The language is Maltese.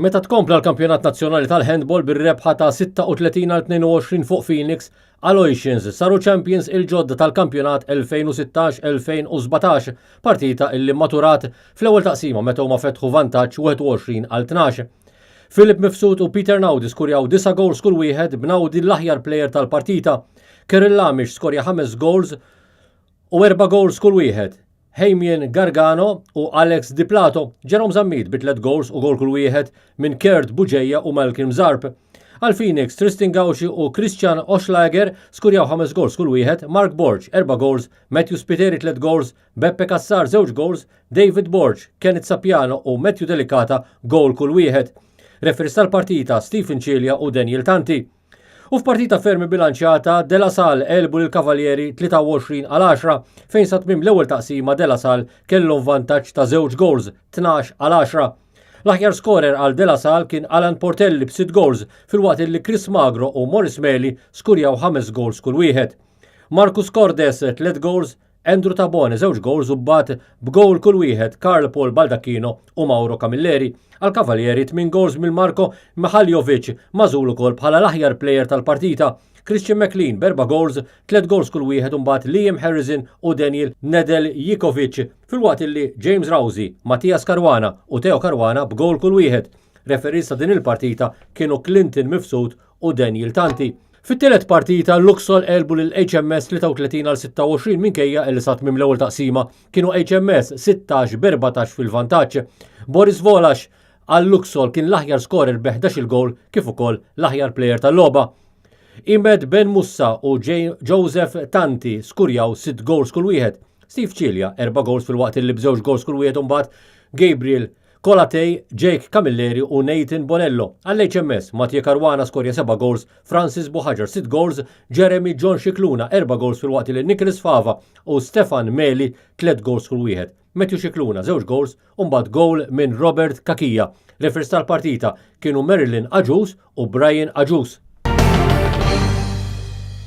Meta tkompla l-Kampjonat Nazzjonali tal-Handball bir-rebħa ta' 36 għal 22 fuq Phoenix, Aloysians saru champions il-ġodda tal-Kampjonat 2016-2017, partita illi maturat fl-ewwel taqsima meta huma fetħu vantaġġ 21 għal 12. Philip Mifsud u Peter Naudi skurjaw disa' goals kull wieħed b'Naudi l-aħjar plejer tal-partita. Kirill Lamish skorja ħames goals u erba' goals kull wieħed. Heimien Gargano u Alex Di Plato, Jerome Zammit bi tliet goals u goal kull wieħed minn Kurt Bugeja u Malcolm Zarb. Għal Phoenix, Tristan Gauci u Christian Oschlager skurjaw ħames goals kull wieħed, Mark Borg erba' goals, Matthew Spiteri tliet goals, Beppe Cassar żewġ goals, David Borg, Kenneth Sapiano u Matthew Delicata goal kull wieħed. Referees tal-partita Stephen Cilia u Daniel Tanti. U f'partita ferm bilanċjata, De La Salle għelbu lil Cavalieri 23 għal 10 fejn sa tmiem l-ewwel taqsima De La Salle kellhom vantaġġ ta' żewġ goals 12 għal 10. L-aħjar skorer għal De La Salle kien Alan Portelli b'sitt goals filwaqt li Chris Magro u Morris Meli skurjaw ħames goals kull wieħed. Marcus Cordes tliet goals, Andrew Tabone żewġ gowls u mbagħad b'gowl kull wieħed Karl Paul Baldacchino u Mauro Camilleri. Għal Cavalieri tmien gowls minn Marko Mihaljovic magħżul ukoll bħala l-aħjar plejer tal-partita. Christian McLean b'erba' gowls, tliet gowls kull wieħed u mbagħad Liam Harrison u Daniel Nedeljikovic filwaqt illi James Rousey, Matthias Caruana u Theo Caruana b'gowl kull wieħed. Referees ta' din il-partita kienu Clinton Mifsud u Daniel Tanti. Fit-tielet partita, Luxol għelbu lil HMS 33 għal 26 minkejja li sa tmiem l-ewwel taqsima kienu HMS 16 b'14 fil-vantaġġ. Boris Volax għal Luxol kien l-aħjar skorer bi 11-il gowl kif ukoll l-aħjar plejer tal-logħba. Imed Ben Mussa u Joseph Tanti skurjaw sitt gowls kull wieħed. Steve Cilia erba' gowls filwaqt li b'żewġ gowls kull wieħed imbagħad Gabriel Kolatej, Jake Camilleri u Nathan Bonello. Għall-HMS, Mathieu Caruana skorja seba' goals, Francis Buhagiar sitt goals, Jeremy John Scicluna erba' goals filwaqt li Nicholas Fava u Stefan Meli tliet goals kull wieħed. Matthew Scicluna żewġ goals u mbagħad goal minn Robert Cachia. Referees tal-partita kienu Marilyn Agius u Brian Agius.